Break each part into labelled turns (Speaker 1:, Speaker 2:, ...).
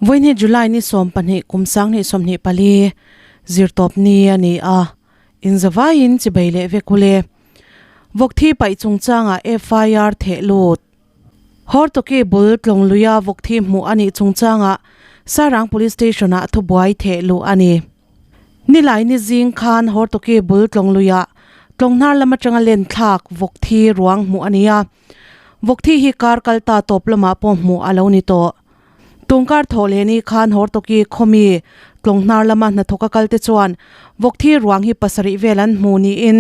Speaker 1: Vawiin hi July ni 12 kum 2024 zirtawp ni a ni a, inzavaiin chibei leh vek ule. Vawkthi paih chungchangah FIR theh lut. Hortoki bul Tlawngluia vawkthi hmuh a nih chungchangah Sairang Police Station-ah thubuai theh luh a ni. Nilai ni zing khan Hortoki bul Tlawngluia Tlawnghnar lam atanga len thlak vawkthi ruang hmuh a ni a. Vawkthi hi kar kal ta tawp lamah pawh hmuh a lo ni tawh. Tungkar thawh leh ni khan Hortoki khawmi Tlawnghnar lama hnathawk a kalte chuan vawkthi ruang hi pasarih vel an hmu niin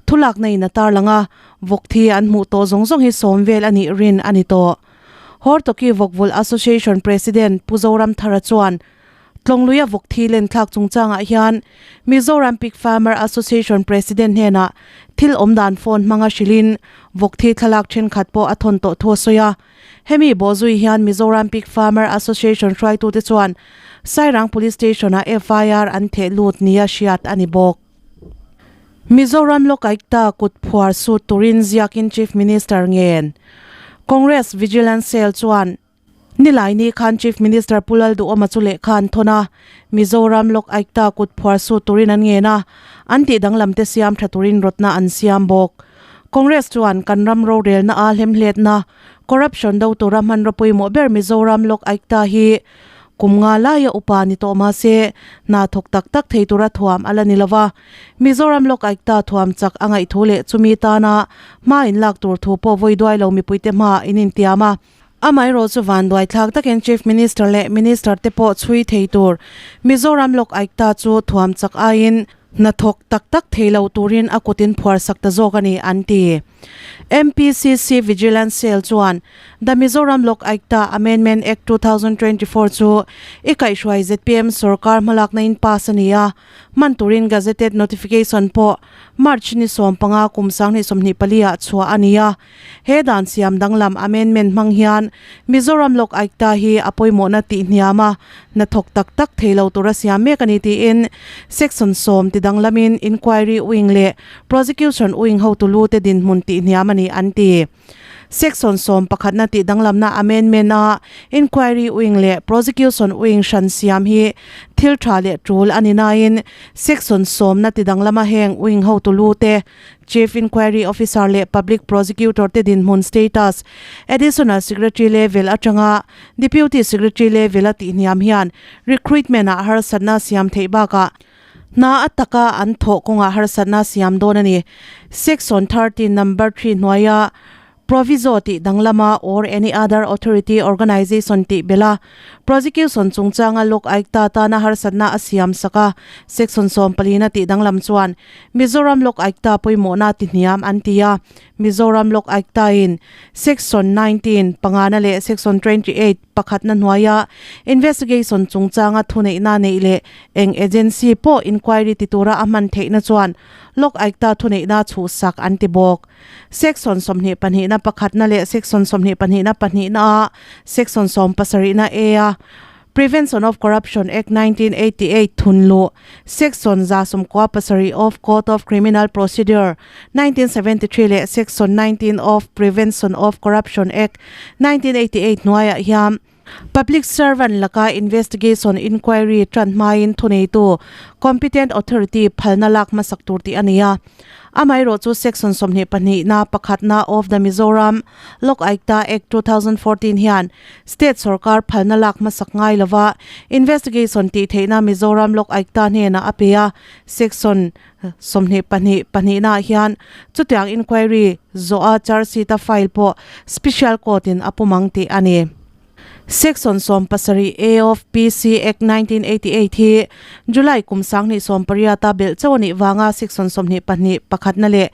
Speaker 1: thulakna in a tarlang a, vawkthi an hmuh tawh zawng zawng hi sawm vel a nih rin a ni tawh. Hortoki Vawkvulh Association President Pu Zoramthara chuan Tlawngluia vawkthi lenthlak chungchangah hian Mizoram Pig Farmer Association President hnenah thil awmdan phone hmanga hrilhin vawkthi thlalak thenkhat pawh a thawn tawh thu a sawi a. Hemi bawhzui hian Mizoram Pig Farmer Association hruaitute chuan Sairang Police Station-ah FIR an theh lut nia hriat a ni bawk. Mizoram Lokaikta kut phuar sut turin ziakin Chief Minister ngen Congress Vigilance Cell chuan Nilaini khan Chief Minister Pu Lalduhawma chu lehkha an thawn a, Mizoram Lok Aikta kut phuar sut turin an ngen a, an tih danglam te siam tha turin rawtna an siam bawk. Congress chuan kan ram rorelna a hlemhletna, corruption do tura hmanraw pawimawh ber Mizoram Lok Aikta hi kum nga laia upa ni tawh mahse hna thawk tak tak thei tura thuam a la ni lova. Mizoram Lok Aikta thuam chak a ngaih thu leh chumi tana hma inlak tur thu pawh vawi duai lo mipuite hmaah in intiam a. Amaherawh chu vanduaithlak takin Chief Minister leh Minister te pawh chhui thei tur Mizoram Lok Aikta chu thuam chak aiin hnathawk tak tak thei lo turin a kutin phuar sak ta zawk a ni, an ti. MPCC Vigilance Cell chuan The Mizoram Lok Aikta Amendment Act 2024 chu i kaihhruai zpm sorkar hmalakna in pass a ni a, hman turin gazetted notification pawh March ni 15 kum 2024 ah chhuah a ni a. He dan siam danglam amendment hmang hian Mizoram Lok Aikta hi a pawimawhna tih hniam a, hnathawk tak tak thei lo tura siam mek a ni tiin Section 10 ti danglamin Inquiry Wing leh Prosecution Wing hotu lu te dinhmun tih hniam a ni an ti. Section 11 na tih danglamna amendment a Inquiry Wing leh Prosecution Wing hran siam hi thil tha leh tul a ni nain Section 10 na ti danglama heng wing hotu lu te Chief Inquiry Officer leh Public Prosecutor te dinhmun status Additional Secretary level atanga Deputy Secretary level a tihhniam hian recruitment ah harsatna siam theih bakah hna a taka an thawh kawngah harsatna siam dawn a ni. Section 13 number 3 hnuaia Proviso tih danglama or any other authority organisation tih belh a, prosecution chungchanga Lok Aayukta tana harsatna a siam sak a, Section 14 a tih danglam chuan Mizoram Lok Aayukta pawimawhna ti hniam an ti a, Mizoram Lok Aayukta in Section 19 pangana leh Section 28 pakhatna hnuaia investigation chungchanga thuneihna neih leh eng agency pawh inquiry ti tura a hman theihna chuan Lok Aayukta thuneihna chhuhsak an ti bawk. Section 22 na pakhatna leh Section 22 na pahnihna a Section 17 na A a Prevention of Corruption Act 1988 thunluh Section 97 of Code of Criminal Procedure 1973 leh Section 19 of Prevention of Corruption Act 1988 hnuaiah hian Public servant laka investigation inquiry tan hmain thuneitu competent authority phalna lak hmasak tur tih a ni a. Amaherawh chu Section 22 na pakhatna of the Mizoram Lok Aayukta Act 2014 hian State sorkar phalna lak hmasak ngai lova investigation tih theihna Mizoram Lok Aayukta hnenah a pe a. Section 22 pahnihnaah hian chutiang inquiry zawha charge sheet a file pawh Special Court in a pawm ang tih a ni. Section 17 A of PC Act 1988 hi July kum 2018 a belh chauh a nih vanga Section 22 pakhatna leh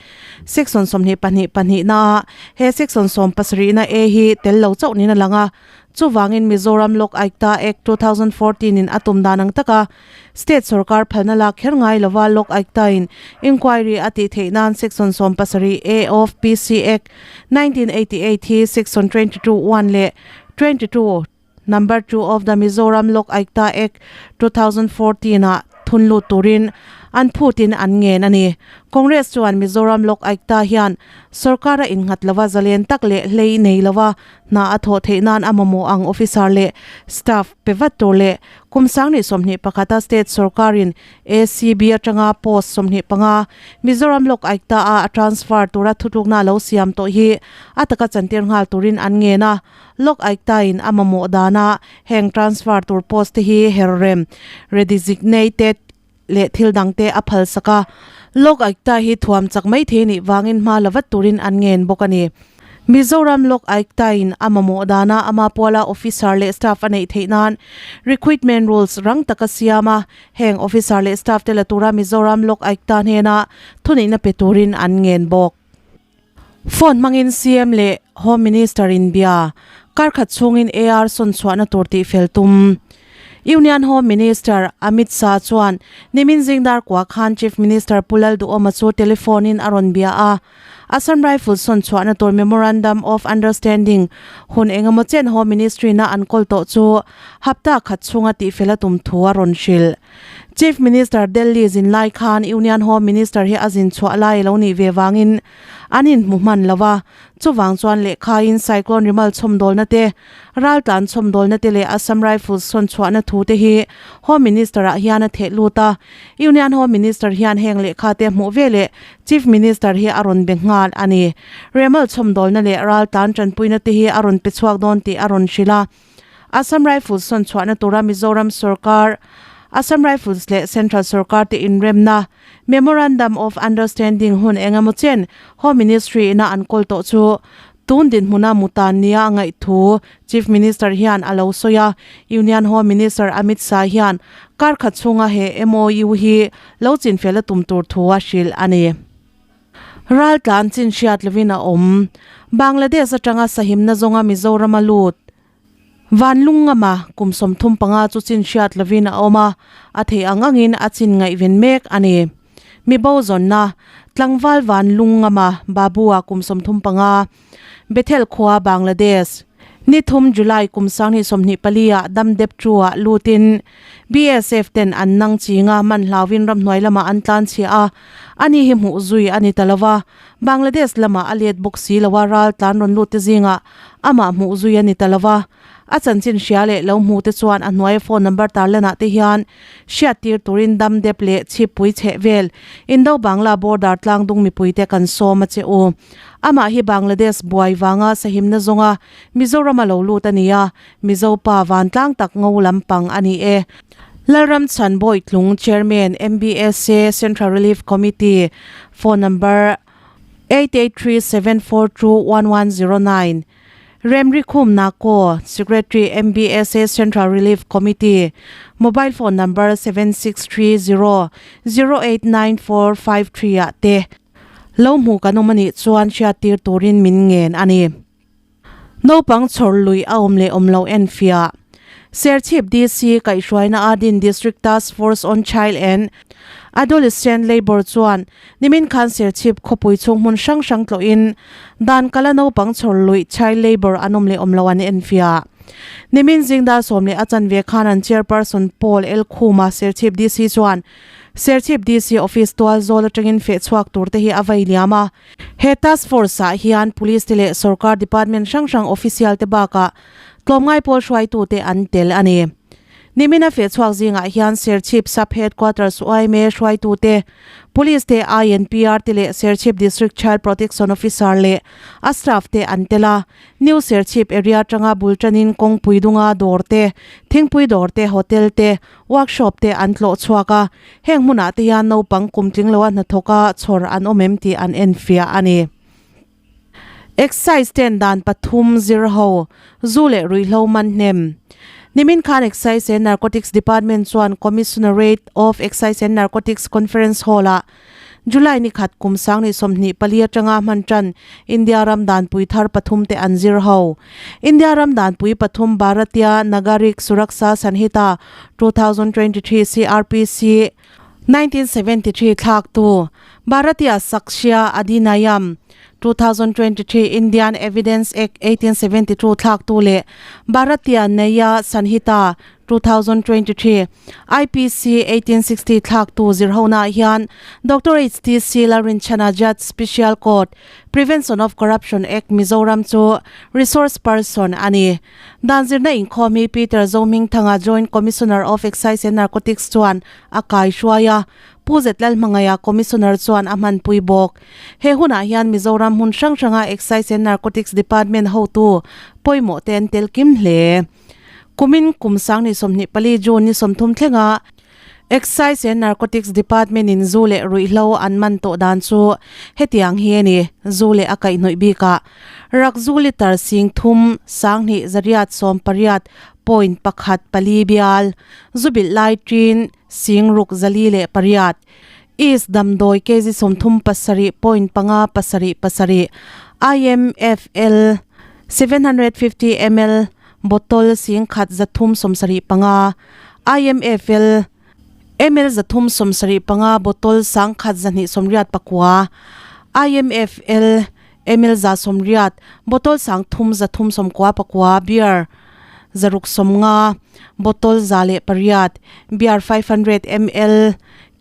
Speaker 1: Section 22 pahnihna a he Section 17 na A hi tel lo chauh niin a lang a. Chuvangin Mizoram Lok Aayukta Act 2014 in a tum dan ang taka State sorkar phalna lak kher ngai lova Lok Aayukta in inquiry a tih theih nan Section 17 A of PC Act 1988 hi Section 22 1 leh 22 Number 2 of the Mizoram Lok Aayukta Act 2014 ah thun lut turin an phutin an ngen a ni. Congress chuan Mizoram Lok Aayukta hian sorkara innghat lova zalen tak leh hlei nei lova hna a thawh theih nan a mamawh ang officer leh staff pe vat tur leh kum 2021 a state sorkarin ACB atanga post 25 Mizoram Lok Aayukta a a transfer tura thutlukna lo siam tawh hi a taka chantir nghal turin an ngen a. Lok Aayukta in a mamawh dana heng transfer tur post te hi herrem, redesignated, leh thil dangte a phalsak a. Lok Aayukta hi thuam chak mai thei nih vangin hma la vat turin an ngen bawk a ni. Mizoram Lok Aayukta in a mamawh dana ama puala officer leh staff a neih theih nan recruitment rules rang taka siam a, heng officer leh staff te la tura Mizoram Lok Aayukta hnena thuneihna pe turin an ngen bawk. Phone hmangin CM leh Home Minister in bia, kar khat chhungin AR sawn chhuahna tur tih fel tum. Union Home Minister Amit Shah chuan nimin zingdar kua khan Chief Minister Pu Lalduhoma chu telephone in a rawn bia a. Assam Rifles sawn chhuahna tur Memorandum of Understanding hun engemaw chen Home Ministry na an kawl tawh chu hapta khat chhunga tih fel a tum thu a rawn hrilh. Chief Minister Delhi zin lai khan Union Home Minister hi a zin chhuah lai a lo nih ve vangin an inhmu hman lo a, chuvang chuan lehkhain Cyclone Rimal chhawmdawlna te, raltlan chhawmdawlna te leh Assam Rifles sawn chhuahna thu te hi Home Minister ah hian a theh lut a. Union Home Minister hian heng lehkha te hmuh ve leh Chief Minister hi a rawn be nghal a ni. Rimal chhawmdawlna leh raltlan tanpuina te hi a rawn pe chhuak dawn tih a rawn hrilh a. Assam Rifles sawn chhuahna tura Mizoram sorkar, Assam Rifles leh Central sorkar te inremna, Memorandum of Understanding hun eng emaw chen Home Ministry ina an kawl tawh chu tun dinhmuna mutan nia a ngaih thu Chief Minister hian a lo sawi a. Union Home Minister Amit Shah hian kar khat chhunga he MOU hi lo chinfel a tum tur thu a hrilh a ni. Raltlan chin hriat lovin a awm. Bangladesh atanga sahimna zawnga Mizoram a lut. Vanlungngama kum 35 chu chin hriat lovin a awm a, a theih ang angin a chin ngaihven mek a ni. Mibo zawnna, Tlangval Vanlungngama Babu-a kum 35, Bethel khua Bangladesh. Ni thum July kum 2024 ah dam dep chu ah lutin BSF ten an nang chinga man hlauin ramhnuai lamah an tlan chhia a, ani hi hmuh zui a ni ta lova, Bangladesh lamah a let bawk si lo a ral tlan rawn lut te zingah amah hmuh zui a ni ta lova. A chanchin hria leh lo hmu te chuan a hnuaia phone number tarlanah te hian hriattir turin dam dep leh chhippui chheh vel Indo-Bangla border tlangdung mipuite kan sawm a che u. Amah hi Bangladesh buai vanga sahimna zawnga Mizoram a lo lut a ni a, Mizo pa vantlang tak ngo lampang a ni e. Lalram Chhan Bawitlung, Chairman, MBSA Central Relief Committee, Phone number, 8837421109, Remri Khum Nako, Secretary, MBSA Central Relief Committee, Mobile phone number, 7630089453 ah te lo hmuh kan awm a nih chuan hriattir turin min ngen a ni. Naupang chhawr lui a awm leh awm lo enfiah. Serchhip DC kaihhruaina a din District Task Force on Child and Adolescent Labour chuan nimin khan Serchhip khawpui chhung hmun hrang hrang tlawhin dan kala naupang chhawr luih child labour an awm leh awm lo an enfiah. Nimin zingdar sawm leh a chanve khan an Chairperson Paul L Khuma Serchhip DC chuan Serchhip DC Office tual zawl atangin feh chhuak tur te hi a vei liam a. He Task Force ah hian Police te leh Sorkar Department hrang hrang official te bakah tlawmngai pawl hruaitu te an tel a ni. Nimina feh chhuak zingah hian Serchhip Sub Headquarters yma hruaitu te, Police te, INPR te leh Serchhip District Child Protection Officer leh a staff te an tel a. New Serchhip area atanga bul tanin kawngpui dunga dawr te, thingpui dawr te, hotel te, Workshop te an tlawh chhuak a, heng hmunah te hian naupang kum tling loa hnathawka chhawr an awm em tih an enfiah a ni. Excise ten dan pathum zir ho, zu leh ruihhlo man hnem. Nimin khan Excise and Narcotics Department chuan Commissionerate of Excise and Narcotics Conference Hall-ah July ni khat kum 2024 atanga hman tan India ram danpui thar pathum te an zir ho. India ram danpui pathum Bharatiya Nagarik Suraksha Sanhita 2023 CRPC 1973 thlaktu Bharatiya Sakshya Adhinayam 2023 Indian Evidence Act 1872 thlaktu leh Bharatiya Nyaya Sanhita 2023, IPC 1860 thlaktu zirhona hian Doctor HTC Lalrinchhana Judge Special Court, Prevention of Corruption Act, Mizoram chu Resource Person a ni. Dan zirna inkhawm hi Peter Zohmingthanga Joint Commissioner of Excise and Narcotics chuan a kaihruai a, Pu Zetlalhmangaia Commissioner chuan a hmanpui bawk. He hunah hian Mizoram hmun hrang hranga Excise and Narcotics Department hotu pawimawh te an tel kim hle. Kumin kum sangni 24 June ni 30 thlenga Excise and Narcotics Department in zu leh ruihhlo an man tawh dan chu hetiang hi a ni, zu leh a kaihhnawih bikah rak zu litre sing thum 10 zariat 18 point pakhat pali bial, zu bilh lai ṭin sing ruk 408, East damdawi kg 37 point panga pasarih pasarih, IMFL 750 ml bottle sing khat 375, IMFL ml 375 bottle 1289, IMFL ml 180 bottle 3399 beer 650 bottle 108, beer 500 ml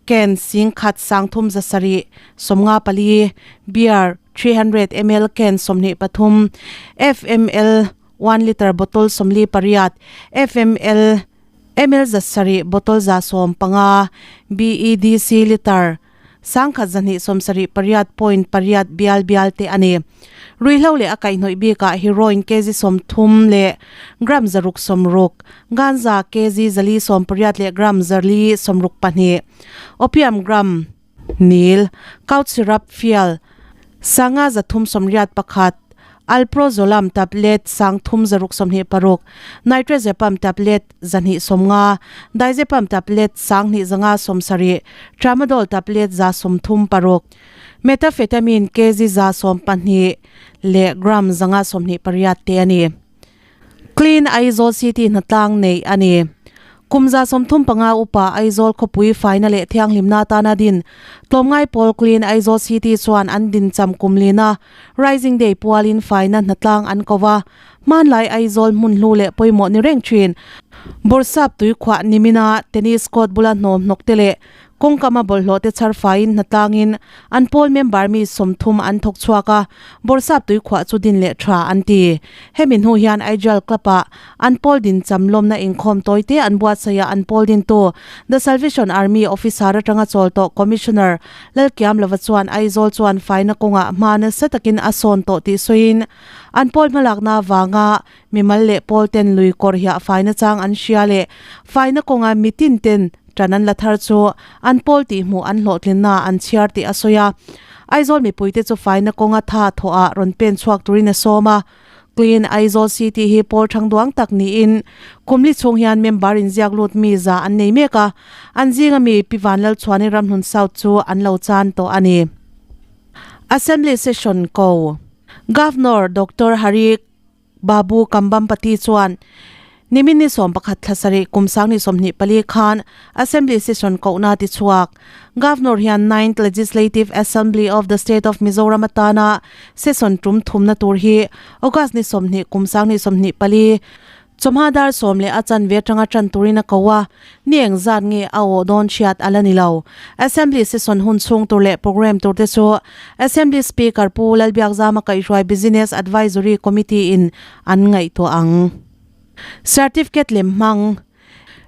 Speaker 1: can sing khat 3754, beer 300 ml can 23, FML 1 litre bottle 48, FML ml 700 bottle 115, BEDC litre 1278 point pariat bial bial te a ni. Ruihhlo leh a kaihhnawih bikah heroin kg 30 leh gram 660, ganja kg 480 leh gram 462, opium gram nil, cough syrup fial 531, alprazolam tablet 3626, nitrazepam tablet 250, diazepam tablet 2570, tramadol tablet 136, methamphetamine kg 112 leh gram 528 te a ni. Clean Aizawl City hnatlang neih a ni. Kum 35 upa Aizawl khawpui faina leh thianghlimna atana din tlawmngai pawl Clean Aizawl City chuan an din cham kum lina Rising Day pualin faina hnatlang an ko va. Hmanlai Aizawl hmun hlu leh pawimawh ni reng thin. Bawrhsap tuikhuah nimina tennis court bula hnawm hnawk te leh Kawngkama bawlhhlawh te chhar faiin hnatlangin an pawl member mi 30 an thawk chhuak a, Bawrhsap tuikhuah chu din leh tha an ti. Hemi hnu hian Aijal Club ah an pawl din cham lawmna inkhawm tawi te an buatsaih a, an pawl dintu The Salvation Army officer atanga chawl tawh Commissioner Lalkiam Lova chuan Aizawl chuan faina kawngah hma nasa takin a sawn tawh tih sawiin an pawl hmalakna avanga mimal leh pawl ten lui kawr hiah faina chang an hria leh faina kawnga mitin ten Ṭan an la thar chu an pawl tih hmuh an hlawhtlinna an chhiar tih a sawi a. Aizawl mipuite chu faina kawnga tha thawhah rawn pen chhuak turin a sawm a. Clean Aizawl City hi pawl ṭhang duang tak niin kumli chhung hian member inziak lut mi za an nei mek a, an zinga mi Pi Vanlalchhuani Ramhlun South chu an lo chan tawh a ni. Assembly Session ko Governor Doctor Hari Babu Kambampati chuan nimin ni 11 thla sarih kum 2024 khan Assembly session kohna ti chhuak. Governor hian Ninth Legislative Assembly of the State of Mizoram atana session tum thumna tur hi August ni 20 kum 2024 chawhma dar 10 leh a chanve atanga tan turin a ko a, ni eng zat nge a awh dawn hriat a la ni lo. Assembly session hun chhung tur leh programme tur te chu Assembly Speaker Pu Lalbiakzama kaihhruai Business Advisory Committee in an ngaihtuah ang. Certificate lem hmang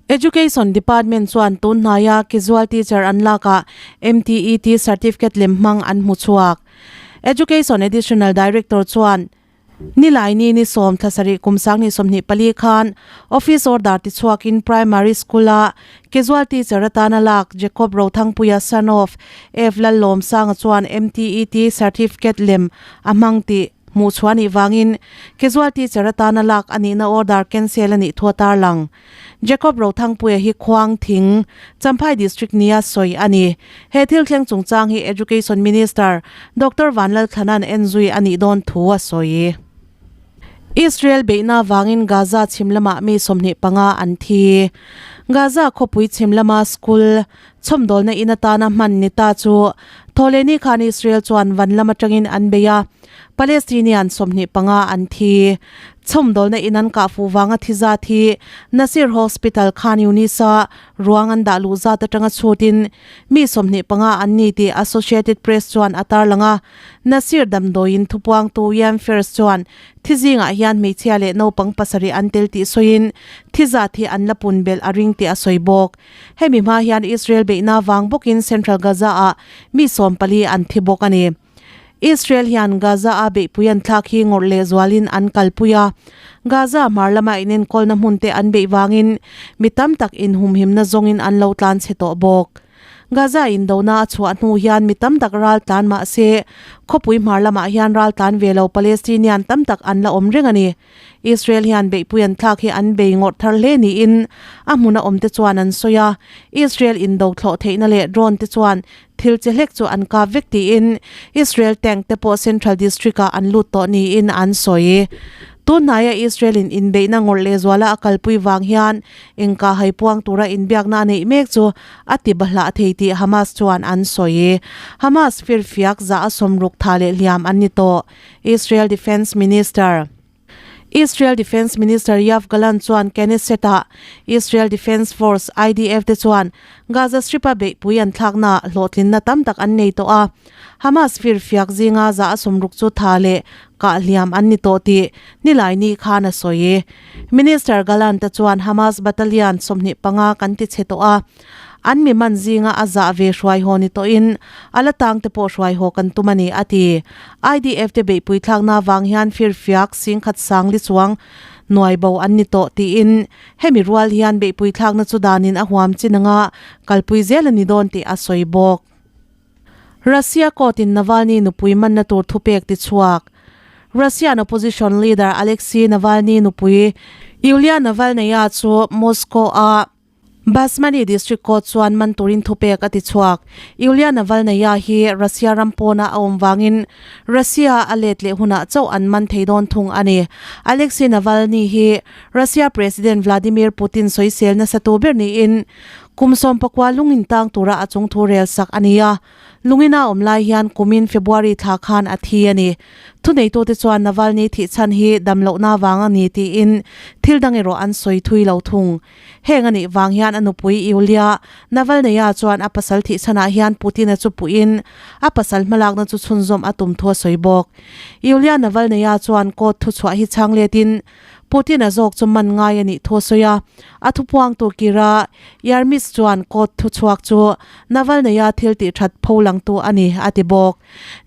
Speaker 1: Education Department chuan tun hnaia casual teacher an lakah MTET certificate lem hmang an hmu chhuak. Education Additional Director chuan Nilai ni ni 10 thla sarih kum 2024 khan office order ti chhuakin primary school a casual teacher atana lak Jacob Rothangpuia son of F Lallawmsanga chuan MTET certificate lem a hmang tih hmuh chhuah anih vangin casual teacher atana lak anihna order cancel anih thu a tarlang. Jacob Rothangpuia hi Khuang Thing, Champhai District nia sawi a ni. He thil thleng chungchang hi Education Minister Doctor Vanlalthlana'n enzui a nih dawn thu a sawi. Israel beihna vangin Gaza chhim lamah mi 25 an thi. Gaza khawpui chhim lama school chhawmdawlna in atana hman ni ta chu Thawhlehni khan Israel chuan van lam atangin an bei a. Palestinian 25 an thi. Chhawmdawlna in an kah fuh vanga thi zat hi Nasir Hospital Khan Yunis-a ruang an dah luh zat atanga chhutin mi 25 an ni tih Associated Press chuan a tarlang a. Nasir damdawiin thupuangtu Ian Ferris chuan thi zingah hian hmeichhia leh naupang pasarih an tel tih sawiin thi zat hi an la pun belh a ring tih a sawi bawk. Hemi hma hian Israel beihna vang bawkin Central Gaza-ah mi 14 an thi bawk a ni. Israel hian Gaza-a beihpui an thlak hi ngawrh leh zualin an kalpui a, Gaza hmar lama inenkawlna hmunte an beih vangin mi tam tak inhumhimna zawngin an lo tlan chhe tawh bawk. Gaza indona a chhuah hnu hian mi tam tak ral tlan mah se, khawpui hmar lamah hian ral tlan ve lo Palestinian tam tak an la awm reng a ni. Israel hian beihpui an thlak hi an bei ngawrh thar hle niin a hmuna awmte chuan an sawi a, Israel indo thlawh theihna leh drone te chuan thil che hlek chu an kap vek tiin Israel tank te pawh Central District ah an lut tawh niin an sawi. Tunhnaia Israel in inbeihna ngawrh lehzuala a kalpui vang hian engkah haipuang tura inbiakna a neih mek chu a ti bahlah thei tih Hamas chuan an sawi. Hamas firfiak zah a sawmruk tha leh hliam an ni tawh. Israel Defence Minister Israel Defence Minister Yoav Gallant chuan Knesset-ah Israel Defence Force, IDF, te chuan Gaza Strip-a beihpui an thlaknaah hlawhtlinna tam tak an nei tawh a, Hamas firfiak zinga za a sawmruk chu tha leh kah hliam an ni tawh tih Nilaini khan a sawi. Minister Gallant-a chuan Hamas battalion 25 kan ti chhe tawh a, An mi man zinga a zah ve hruai haw ni tawhin a la tang te pawh hruai haw kan tum a ni, a ti. IDF te beihpui thlakna avang hian firfiak singkhat sang li chuang nuai bo an ni tawh tiin hemi rual hian beihpui thlakna chu danin a huam chin anga kalpui zel a ni dawn tih a sawi bawk. Russia court in Navalny nupui manna tur thupek ti chhuak. Russian opposition leader Alexei Navalny nupui Yulia Navalnaya chu Moscow a Basmani District Court chuan man turin thupek a ti chhuak. Yulia Navalnaya hi Russia ram pawna a awm vangin Russia a let leh hunah chauh an man thei dawn thung a ni. Alexei Navalny hi Russia President Vladimir Putin sawisel nasa tu ber niin kum 19 lungin tang tura a chung thu rel sak a ni a. Lungin a awm lai hian kumin February thla khan a thi a ni. Thuneitute chuan Navalny thih chhan hi damlohna vang a ni tiin thil dang erawh an sawi thui lo thung. Heng a nih vang hian a nupui Yulia Navalnaya chuan a pasal thih chhanah hian Putin-a chu puhin a pasal hmalakna chu chhunzawm a tum thu a sawi bawk. Yulia Navalnaya chuan court thuchhuah hi chhang letin Putin-a zawk chu man ngai a nih thu a sawi a, a thupuangtu Kira Yarmysh chuan court thuchhuak chu Navalnaya thil tih that pho langtu a ni a ti bawk.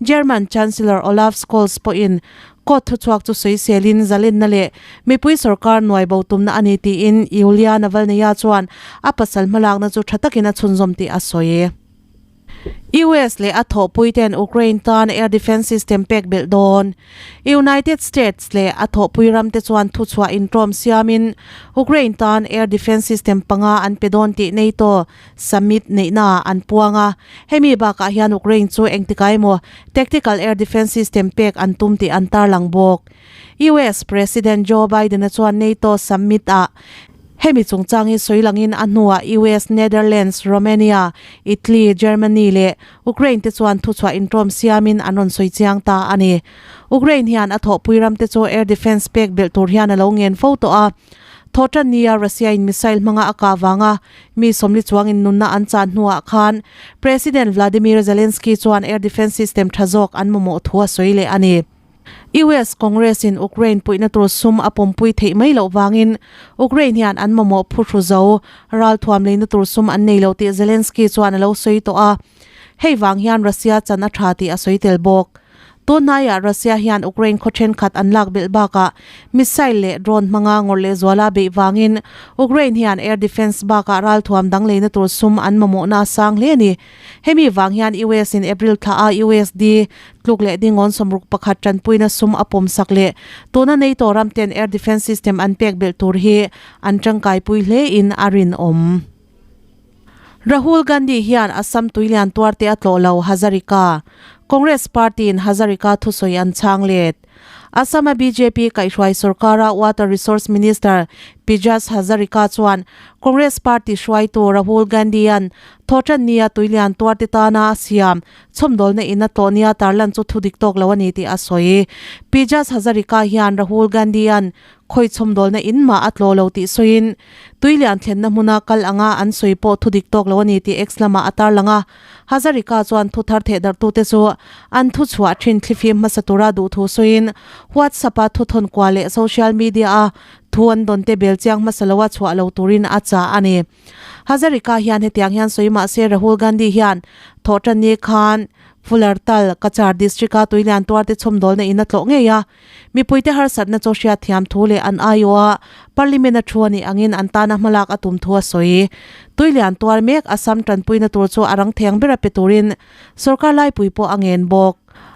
Speaker 1: German Chancellor Olaf Scholz pawhin court thuchhuak chu sawiselin zalenna leh mipui sorkar nuai bo tumna a ni tiin Yulia Navalnaya chuan a pasal hmalakna chu tha takin a chhunzawm tih a sawi. US leh a thawhpuiten Ukraine tan air defence system pek belh dawn. United States leh a thawhpui ramte chuan thuchhuah intawm siamin Ukraine tan air defence system panga an pe dawn tih NATO summit neihnaah an puang a. Hemi bakah hian Ukraine chu engtikah emaw tactical air defence system pek an tum tih an tarlang bawk. US President Joe Biden-a chuan NATO summit-ah Hemi chungchang hi sawi langin a hnuah US, Netherlands, Romania, Italy, Germany leh Ukraine te chuan thuchhuah intawm siamin an rawn sawi chiang ta a ni. Ukraine hian a thawhpui ram te chu air defence pek belh tur hian a lo ngen fo tawh a. Thawhtan nia Russia in missile hmanga a kah vanga mi 40 chuangin nunna an chan hnuah khan President Vladimir Zelensky chuan air defence system tha zawk an mamawh thu a sawi leh a ni. US Congress in Ukraine puihna tur sum a pawmpui theih mai loh vangin Ukraine hian an mamawh phuhru zo ralthuam leina tur sum an nei lo tih Zelensky chuan a lo sawi tawh a, hei vang hian Russia chan a tha tih a sawi tel bawk. Tunhnaiah Russia hian Ukraine khaw thenkhat an lak belh bakah missile leh drone hmanga ngawrh lehzuala beih vangin Ukraine hian air defence bakah ralthuam dang leina tur sum an mamawhna a sang hle a ni. Hemi vang hian US in April thla a USD tluk leh dingawn 61 tanpuina sum a pawm sak leh tuna NATO ram ten air defence system an pek belh tur hi an tangkaipui hle in a rinawm. Rahul Gandhi hian Assam tuilian tuarte a tlawh lo Hazarika. Congress party in Hazarika thusawi an chhang let. Assam-a bjp kaihhruai sorkara Water Resource Minister Pijas Hazarika chuan Congress party hruaitu Rahul Gandhi-a'n thawhṭannia tuilian tuarte tana a siam chhawmdawlna in a tlawhnia tarlan chu thudik tawk lo a ni tih a sawi. Pijas Hazarika hian Rahul Gandhi-a'n khawi chhawmdawlna in mah a tlawh lo tih sawiin tuilian thlenna hmuna kal anga an sawi pawh thudik tawk lo a ni tih X lamah a tarlang a. Hazarika chuan thu thar theh darhtute chu an thu chhuah thin thlifim hmasa tura duh thu sawiin WhatsApp-a thu thawn kuah leh social media-a thu an dawn te bel chiang hmasa loa chhuah lo turin a chah a ni. Hazarika hian hetiang hian sawi mahse Rahul Gandhi hian thawhtanni khan Fulartal, Cachar district-a tuilian tuarte chhawmdawlna in a tlawh ngei a. Mipuite harsatna chu hriatthiam thu leh an aiawha Parliament-a thu a nih angin an tana hmalak a tum thu a sawi. Tuilian tuar mek Assam tanpuina tur chu a rang theng bera pe turin sorkar laipui pawh a ngen bawk.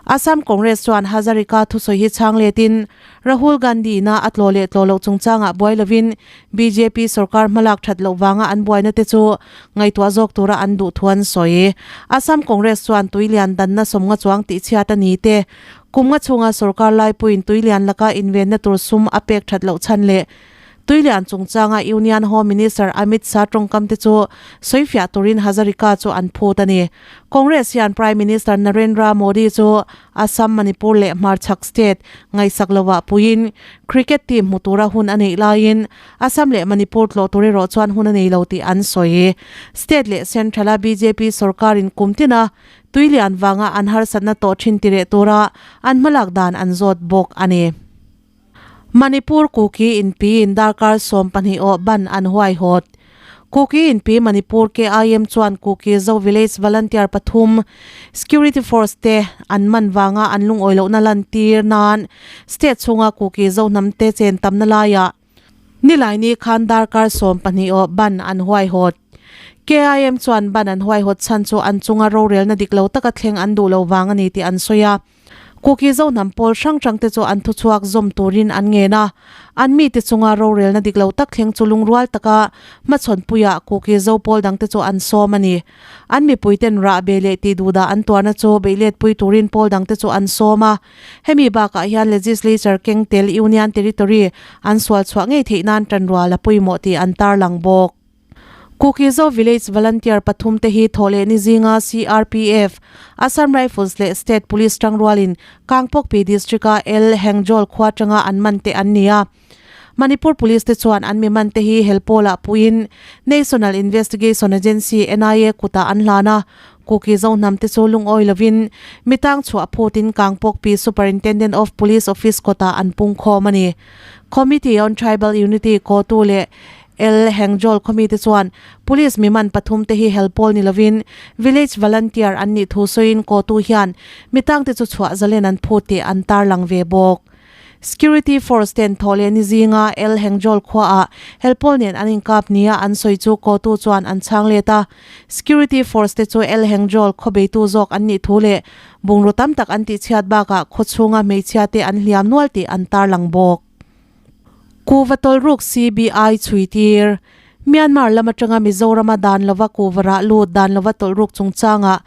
Speaker 1: Assam Congress chuan Hazarika thusawi hi chhang letin Rahul Gandhi-na a tlaw leh tlaw loh chungchangah buai lovin bjp sorkar hmalak that loh vanga an buaina te chu ngaihtuah zawk tura an duh thu an sawi. Assam Congress chuan tuilian danna sawmnga chuang tihchhiat a ni te Kum nga chhunga sorkar laipuiin tuilian laka invenna tur sum a pek that loh chhan leh tuilian chungchanga Union Home Minister Amit Shah tawngkam te chu sawifiah turin Hazarika chu an phut a ni. Congress hian Prime Minister Narendra Modi chu Assam, Manipur leh Hmarchhak state ngaihsak lovah puiin cricket team hmu tura hun a neih laiin Assam leh Manipur tlawh tur erawh chuan hun a nei lo tih an sawi. State leh Central-a bjp sorkarin kum tina Tuilian vanga an harsatna tawh thin ti reh tura an hmalak dan an zawt bawk a ni. Manipur Kuki inpiin darkar 12 awh ban an huaihawt. Kuki inpi Manipur KIM chuan Kuki Zo Village Volunteer pathum Security Force te an man vanga an lungawi lohna lantir nan state chhunga Kuki Zo hnamte chen tamna laiah Nilaini khan darkar 12 aw ban an huaihawt. KIM chuan ban an huaihawt chhan chu an chunga rorelna dik lo taka thleng an duh lo vang a ni tih an sawi a. Kuki Zohnam pawl hrang hrang te chu an thuchhuak zawm turin an ngen a. An mite chunga rorelna dik lo tak thleng chu lungrual taka hmachhawnpuiah Kuki Zo pawl dangte chu an sawm a ni. An mipuiten rah be leh tih duhdah an tuarna chu beihletpui turin pawl dangte chu an sawm a. Hemi bakah hian Legislature keng tel Union Territory an sual chhuah ngei theih nan tanrual a pawimawh tih an tarlang bawk. Kukizo Village Volunteer pathum te hi thawh leh ni zinga CRPF, Assam Rifles leh State Police tangrualin Kangpokpi District-a El Hengjol khua tanga an man te an ni a. Manipur Police te chuan an mi man te hi helpawlah puiin National Investigation Agency, NIA, kutah an hlan a, Kuki Zohnam te chu lungawi lovin mitang chhuah phutin Kangpokpi Superintendent of Police Office kawtah an pung khawm a ni. Committee on Tribal Unity kotu leh El Hengjol khawmi te chuan Police mi man pathum te hi helpawl ni lovin Village Volunteer an nih thu sawiin kotu hian mitang te chu chhuah zalen an phut tih an tarlang ve bawk. Security Force ten thawh leh ni zinga El Hengjol khuaah helpawl nen an inkap nia an sawi chu kotu chuan an chhang let a. Security Force te chu El Hengjol khaw beitu zawk an nih thu leh bungraw tam tak an tihchhiat bakah khaw chhunga hmeichhia te an hliam nual tih an tarlang bawk. Kuva tawlruk CBI chhuitir. Myanmar lam atanga Mizorama dan lova kuvarah lut dan lova tawlhruk chungchangah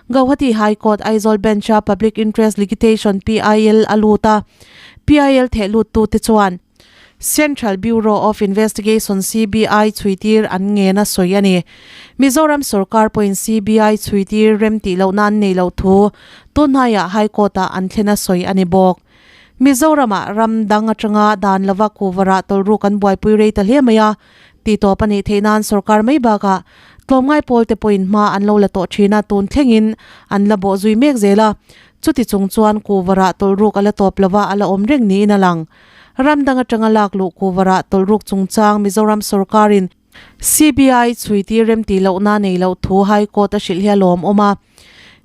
Speaker 1: Gauhati High Court Aizawl Bench-a Public Interest Ligitation, PIL, a lut a. PIL theh luttute chuan Central Bureau of Investigation, CBI, chhuitir an ngen a sawi a ni. Mizoram sorkar pawhin CBI chhuitir rem tih lohna an nei loh thu tunhnaiah High Court-ah an thlen a sawi a ni bawk. Mizoramah ram dang atanga dan lova kuvarah tawlruk an buaipui rei ta hle mai a, tih tawp a nih theih nan sorkar mai bakah tlawmngai pawl te pawhin hma an lo la tawh thin a, tun thlengin an la bawh zui mek zel a, chuti chung chuan kuvarah tawlruk a la tawp lova a la awm reng niin a lang. Ram dang atanga lak luh kuvarah tawlruk chungchang Mizoram sorkarin CBI chhuitir remtih lohna nei loh thu High Court a hrilh hi a lawmawm a,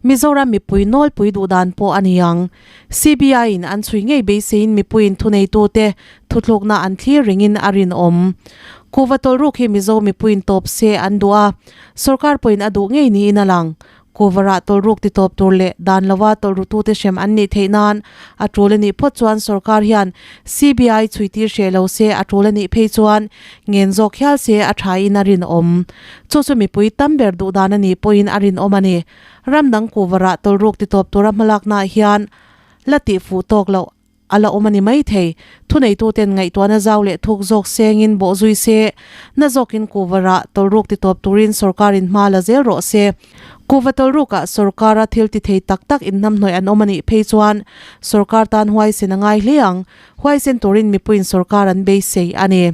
Speaker 1: Mizoram mipui nawlpui duh dan pawh a ni ang. CBI in an chhui ngei beiseiin mipuiin thuneitute thuthlukna an thlir ringin a rinawm. Kuhva tawlhruk hi Mizo mipuiin tawp se an duh a, sorkar pawhin a duh ngei niin a lang. Kuhvarah tawlhruk ti tawp tur leh dan lova tawlhrutute hrem an nih theih nan a tul a nih phawt chuan sorkar hian CBI chhuitir hreh lo se a tul a nih phei chuan ngen zawk hial se a thain a rinawm. Chu chu mipui tam ber duh dan a nih pawhin a rinawm a ni. Ram dang kuhvarah tawlhruk ti tawp tura hmalaknaah hian la tihfuh tawk loh. a la awm a ni maithei. Thuneituten ngaihtuahna zau leh thuk zawk sengin bawhzui se, na zawkin kuhva rah tawlruk titawp turin sorkarin hma la zel rawh se. Kuhva tawlrukah sorkara thil ti thei tak tak inhnamhnawih an awm a nih phei chuan sorkar tan huaisen a ngai hle ang. Huaisen turin mipuiin sorkar an beisei a ni.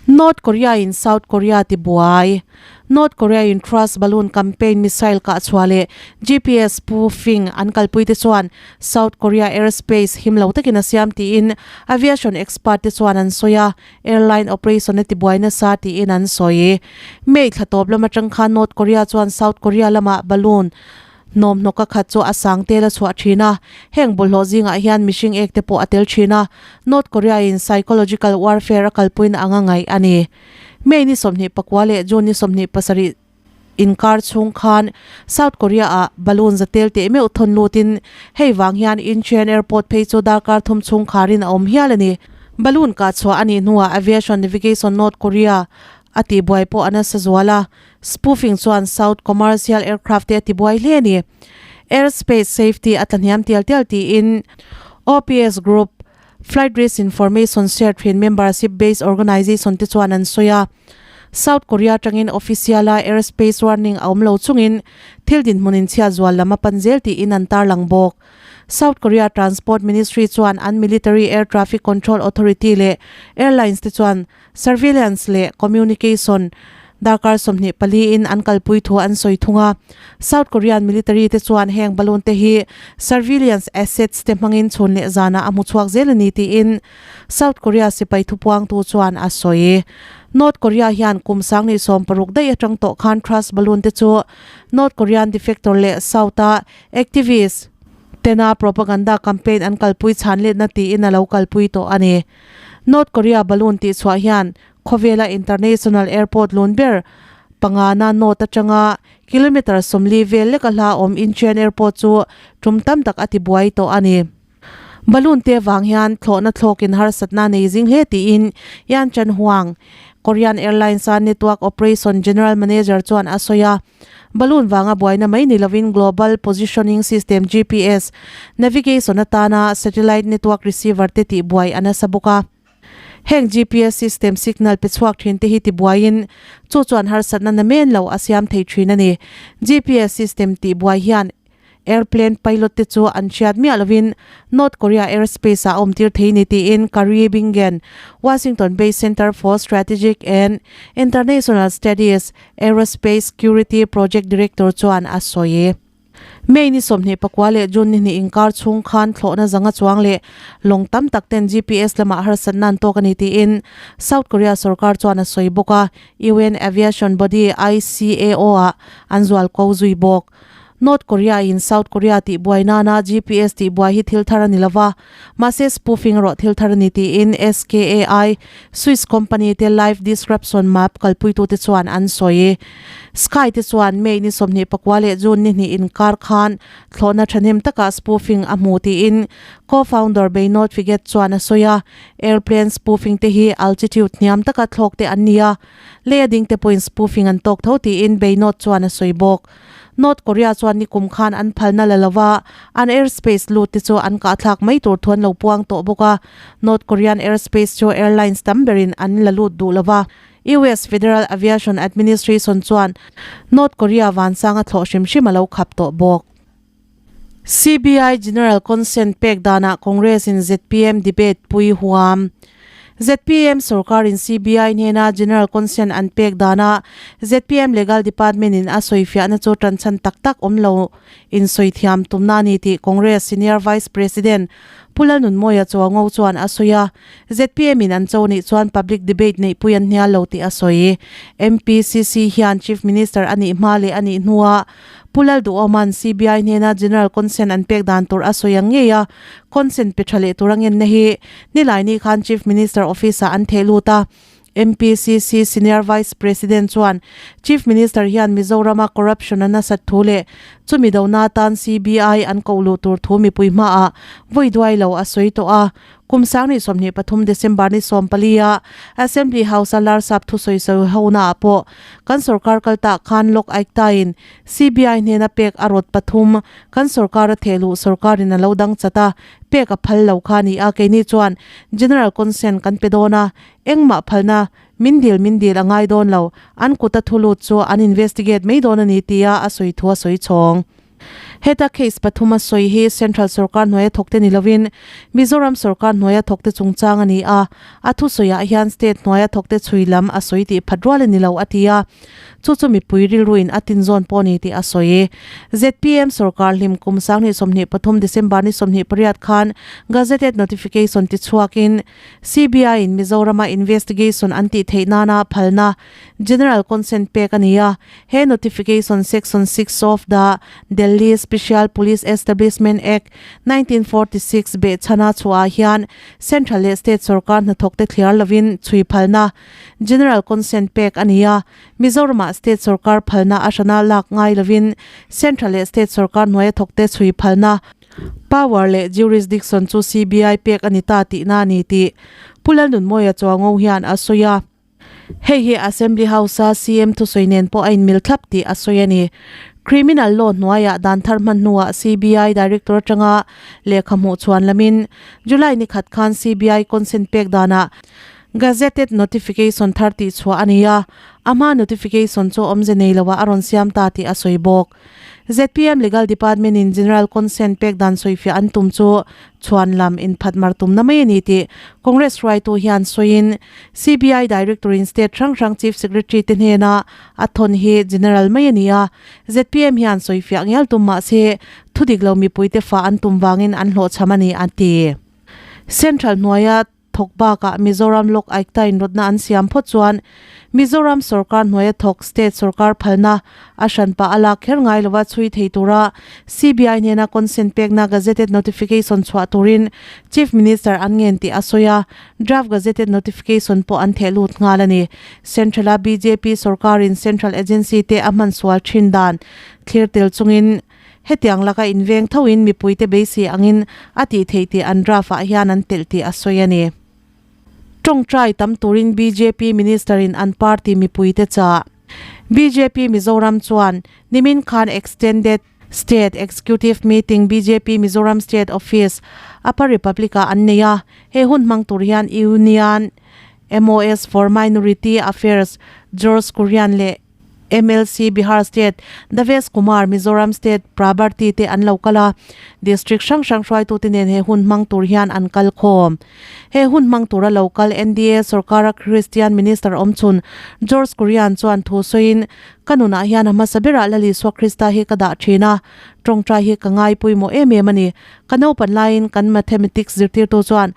Speaker 1: North Korea in South Korea ti buai. North Korea in Trust Balloon Campaign missile kah chhuah leh GPS spoofing an kalpui te chuan South Korea airspace him lo takin a siam tiin aviation expert te chuan an sawi a, airline operation a ti buai nasa tiin an sawi. May thla tawp lam atang khan North Korea chuan South Korea lamah balloon Hnawmhnawk a khat chu a sang tel a chhuah thin a, heng bawlhhlawh zingah hian mihring ek te pawh a tel thin a, North Korea in psychological warfare a kalpuina anga ngaih a ni. May ni 24 leh June ni 27 inkar chhung khan South Korea ah balloon za tel teh meuh thawn lutin hei vang hian Incheon Airport phei chu darkar thum chhung kharin a awm hial a ni. Balloon kah chhuah a nih hnuah Aviation Navigation North Korea a tihbuai pawh a nasa zual a, Spoofing chuan South commercial aircraft te a tibuai hle a ni. Airspace safety a tlahniam tial tial tiin OPS Group, Flight Risk Information Share thin membership based organization te chuan an sawi a. South Korea atangin official a airspace warning a awm lo chungin thil dinhmun inchhiat zual lam a pan zel tiin an tarlang bawk. South Korea Transport Ministry chuan an military air traffic control authority leh airlines te chuan Surveillance leh Communication darkar 24 in an kalpui thu an sawi thung a. South Korean military te chuan heng balloon te hi surveillance assets te hmangin chhun leh zanah a hmu chhuak zel a ni tiin South Korea sipai thupuangtu chuan a sawi. North Korea hian kum 2016 daih atang tawh khan thrust balloon te chu North Korean defector leh South-a activist tena propaganda campaign an kalpui chhan letna tiin a lo kalpui tawh a ni. North Korea balloon tih chhuah hian khawvela international airport lun ber pangana north atanga kilometre 40 vel leka hla awm Incheon Airport chu tum tam tak a ti buai tawh a ni. Balloon te vang hian thlawhna thlawkin harsatna nei zing hle tiin Yan Chan Huang, Korean Airlines-a network operation general manager chuan a sawi a. Balloon vanga buaina mai ni lovin Global Positioning System, GPS, navigation atana satellite network receiver te tihbuai a nasa bawk a. Heng GPS system signal pe chhuak thin te hi tibuaiin chu chuan harsatna na men lo a siam thei thin a ni. GPS system tihbuai hian Airplane pilot te chu an hriat miah lovin North Korea airspace ah a awm tir thei ni tiin Kari Bingen, Washington based Center for Strategic and International Studies Aerospace Security Project Director chuan a sawi. May ni 24 leh June ni hnih inkar chhung khan thlawhna zanga chuang leh lawng tam tak ten GPS lamah harsatna an tawk a ni tiin South Korea sorkar chuan a sawi bawk a, UN Aviation Body ICAO ah an zual ko zui bawk. North Korea in South Korea tih buai nana GPS tih buai hi thil thar a ni lova, mahse spoofing erawh thil thar a ni tiin SKAI, Swiss company te live disruption map kalpuitute chuan an sawi. Sky te chuan May ni 24 leh June ni hnih inkar khan thlawhna thahnem takah spoofing a hmu tiin co-founder Benoit Figuet chuan a sawi a, airplane spoofing te hi altitude hniam taka thlawk te an ni a, lei a ding te pawhin spoofing an tawk tho tiin Benoit chuan a sawi bawk. North Korea chuan nikum khan an phalna la lova an airspace lut te chu an kahthlak mai tur thu an lo puang tawh bawk a. North Korean airspace chu airlines tam berin an la lut duh lova. US Federal Aviation Administration chuan North Korea vansanga thlawh hrim hrim a lo khap tawh bawk. CBI General Consent pek danah Congress in zpm debate pui huam. Zpm sorkarin CBI hnena General Consent an pek danah zpm Legal Department in a sawifiahna chu tanchhan tak tak awm lo in sawi thiam tumna a ni tih Congress Senior Vice President Pu Lalnunmawia Chuango chuan a sawi a. Zpm in an cho nih chuan public debate neihpui an hnial lo tih a sawi. MPCC hian Chief Minister a nih hma leh a nih hnuah Pu Lalduhawma'n CBI hnena General Consent an pek dan tur a sawi ang ngei a, consent pe tha leh tur a ngenna hi Nilaini khan Chief Minister Office-ah an theh lut a. MPCC Senior Vice President chuan Chief Minister hian Mizorama corruption a nasat thu leh Chumi dona atan CBI an koh luh tur thu mipui hmaah vawi duai lo a sawi tawh a. Kum 2023 December ni 14 a Assembly House a Larsap thusawi sawi honaah pawh kan sorkar kal tah khan Lok Aykta-in CBI hnena pek a rawt pathum kan sorkar a theh luh sorkarin a lo dang chat a, pek a phal lo kha a ni a, keini chuan General Consent kan pe dawn a, engmah phalna min dil min dil a ngai dawn lo, an kut a thu lut chu an investigate mai dawn a ni tia a sawi thu a sawi chhawng. Heta case pathum a sawi hi Central sorkar hnuaia thawkte ni lovin Mizoram sorkar hnuaia thawkte chungchang a ni a, a thusawiah hian state hnuaia thawkte chhui lam a sawi tih phat rual a ni lo a ti a, chu chu mipui rilruin a tinzawn pawh a ni tih a sawi. Zpm sorkar hlim kum 2023 December ni 28 khan Gazetted Notification tichhuakin CBI-in Mizorama investigation an tih theih nana phalna General Consent pek a ni a, he notification Section 6 of the Delhi Special Police Establishment Act, 1946 behchhana chhuahah hian Central leh State sorkar hnathawkte thliar lovin chhui phalna General Consent pek a ni a, Mizoramah State sorkar phalna a hrana lak ngai lovin Central leh State sorkar hnuaia thawkte chhui phalna Power leh Jurisdiction chu CBI pek a ni ta tihna a ni tih Pu Lalnunmawia Chuango hian a sawi a. Hei hi Assembly House-a CM thusawi nen pawh a inmil thlap tih a sawi a ni. Criminal law hnuaiah dan thar hman hnuah CBI Director atanga lehkha hmuh chhuan lamin July ni khat khan CBI consent pek danah Gazetted notification thar tih chhuah a ni a, a hma notification chu awmze nei loah a rawn siam ta tih a sawi bawk. Zpm Legal Department in General Consent pek dan sawifiah an tum chu chhuan lam inphat mar tumna mai a ni tih Congress hruaitu hian sawiin CBI Director in State hrang hrang Chief Secretary te hnena a thawn hi General mai a ni a, zpm hian sawifiah ngial tum mah se thudik lo mipuite fah an tum vangin an hlawhchham a ni a ti. Central hnuaia thawk bakah Mizoram Lok Aykta inrawtna an siam phawt chuan Mizoram sorkar hnuaia thawk state sorkar phalna a hranpa a lak kher ngai lova chhui thei tura CBI hnena consent pekna gazetted notification chhuah turin Chief Minister an ngen tih a sawi a, draft gazetted notification pawh an theh lut nghal a ni. Central-a bjp sorkarin central agency te a hman sual thin dan thlir tel chungin Hetiang laka inveng thoin mipuite beisei angin a tih theih tih an draft-ah hian an telh tih a sawi a ni. Tawngtai tam turin bjp Minister-in an party mipuite chah. Bjp Mizoram chuan nimin khan Extended State Executive Meeting bjp Mizoram State Office, Upper Republic-ah an nei a. He hun hmang tur hian Union MOS for Minority Affairs George Kurian leh MLC Bihar State Davesh Kumar, Mizoram State Prabharti te an lo kal a, District hrang hrang hruaitute nen he hun hmang tur hian an kal khawm. He hun hmang tura lo kal NDA sorkara Christian Minister awmchhun George Kurian chuan thu sawiin, Ka nunah hian a hmasa berah Lal Isua Krista hi ka dah thin a, tawngtai hi ka ngai pawimawh em em a ni. Ka naupan laiin kan Mathematics zirtirtu chuan,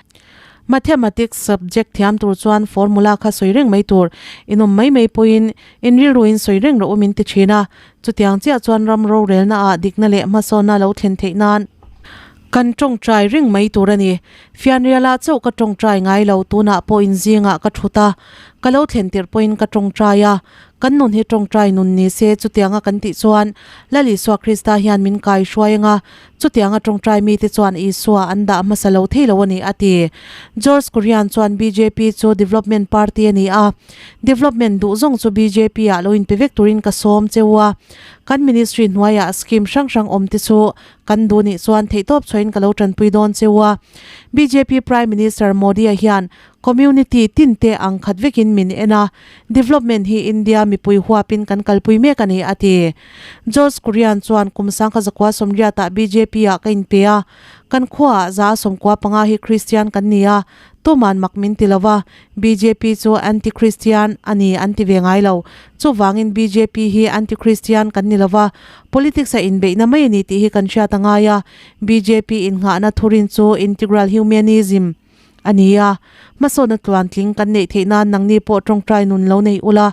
Speaker 1: Mathematics subject thiam tur chuan formula kha sawi reng mai tur, inawm mai mai pawhin in rilruin sawi reng rawh u min ti thin a, chutiang chiah chuan ram rorelna ah dikna leh hmasawnna lo thlen theih nan kan tawngtai reng mai tur a ni. Fianrialah chauh ka tawngtai ngai lo, tunah pawh inzingah ka thut a, ka lo thlen tirh pawhin ka tawngtai a, Kan nun hi tawngtai nun ni se chutianga kan tih chuan Lal Isua Krista hian min kai hruai anga chutianga tawngtai mite chuan Isua an dah hmasa lo thei lo a ni a ti. George Kurian chuan bjp chu development party a ni a, development duh zawng chu bjp ah lo inpe vek turin ka sawm cheu a, kan ministry hnuaiah scheme hrang hrang awm te chu kan duh nih chuan theihtawp chhuahin ka lo tanpui dawn cheu a. Bjp Prime Minister Modi-a hian Community tin te ang khat vekin min en a, development hi India mipui huapin kan kalpui mek a ni, a ti. George Kurian chuan kum sangkha zakua sawmriatah bjp ah ka inpe a, kan khuaah za 95 hi Christian kan ni a, tuman mak min ti lo va, bjp chu anti-Christian a ni an ti ve ngai lo. Chuvangin bjp hi anti-Christian kan ni lo va, politics a inbeihna mai a ni tih hi kan hriat a ngai a, bjp innghahna thurin chu integral humanism, A ni a, hmasawnna tluantling kan neih theih nan nangni pawh tawngtai nun lo nei ula,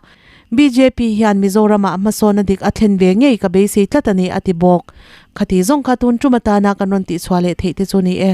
Speaker 1: bjp hian Mizoramah hmasawnna dik a thlen ve ngei ka beisei tlat a ni, a ti bawk. Khati zawng kha tun tum atana kan rawn tihchhuah leh theih te chu ni e.